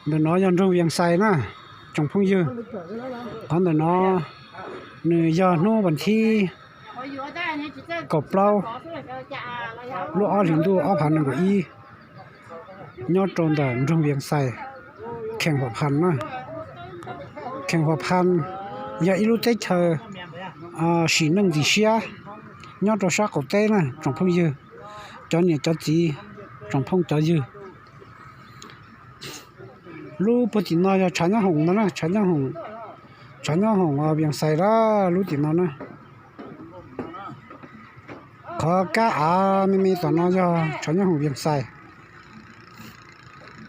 Ntawm no yog nroog Vias Xais na, tsoom phooj ywg. Qhov ntawm no nws yog hnub vas thib kaum plaub lub ob hlis ntuj ob phav nees nkaum ib, nyob rau ntawm nroog Vias Xais, kheem Huam Phas na. Kheem Huam Phas yog ib lub teb chaws sim neej ntxim siab nyob rau sab qaum teb na tsoom phooj ywg, cov niam cov txiv, tsoom phooj cov ywg. Lub puag tim no yog tshav nyob hoom no na, tshav nyob hoom, tshav nyob hoom Vias Xais lawm lub tim no na. Qhov kab av me me tom no yog tshav nyob hoom Vias Xais.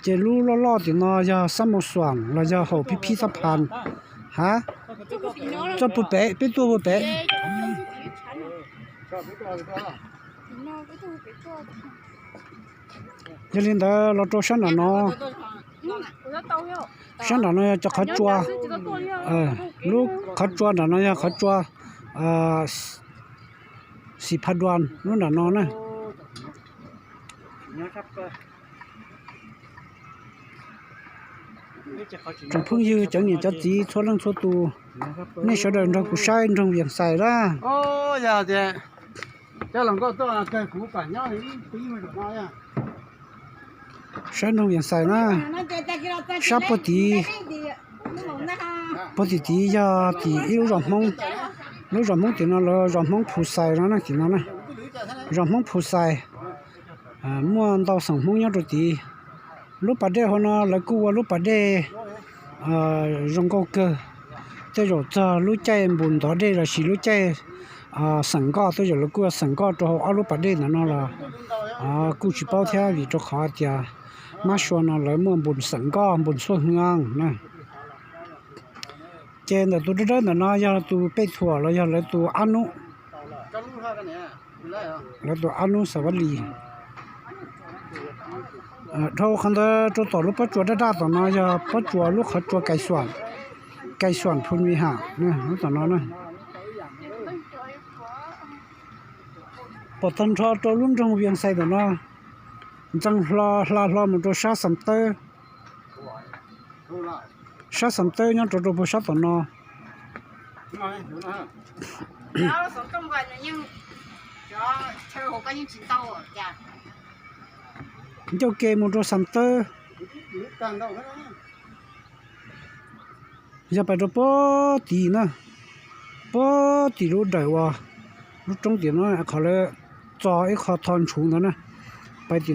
Ces lub loj loj tim no yog Xab Mos Xuam los yog Haum Phib Phib Xab Phas. Ha, txoj puag pem, peb tuaj puag pem. Yog li ntawd los rau sab nram no, sab nram no yog cov qhov tsua. Lub qhov tsua nram no yog qhov tsua Xis Phas Duas lub nram no na. Tsoom phooj ywg cov niam cov txiv txhua leej txhua tus, nej sawv daws nrog kuv saib nroog Vias Xais na. Saib nroog Vias Xais na. Sab puag tid, puag tim tid yog tim ib lub zos Hmoob. Lub zos Hmoob tim no lawv zos Hmoob Phu Xais no na, tim no na. Zos Hmoob Phu Xais, muaj ntau xeem Hmoob nyob rau tid. Lub pas dej hauv no lawv kuj ua lub pas dej zoo nkauj kawg. Tej zaum txog lub caij npus ntov dej lossis lub caij xeem nkoj, tej zaum lawv kuj ua xeem nkoj rau hauv ob lub pas dej ntawm no los kuj tsis paub thiab, vim rau qhov tias mab sua no lawv muaj npus xeem nkoj npus txhuaj hwv na. Ces ntawm tus dawb dawb ntawm no yog tus pej thuam los yog lawv tus ab nub, lawv tus ab nub Xas Vaj Lis. Dhau qhov ntawd rau tom lub pob tsuas daj daj tom no yog pob tsuas lub qhov tsua Kais Xuam, Kais Xuam Phu Nvis Ham lub tom no na. Pom tag nrho rau lub nroog Vias Xais tom no, ntxeev hlo hla hlo mus rau sab Xam Tawb. Sab Xam Tawb nyob rau rau puag sab tom no. Ncauj ke mus rau Xam Tawb, yog pais rau puag tid na, puag tim lub dawm uas lub roob tim no qhov lawv txo ib qho tho ntshuv ntawd na, pais tim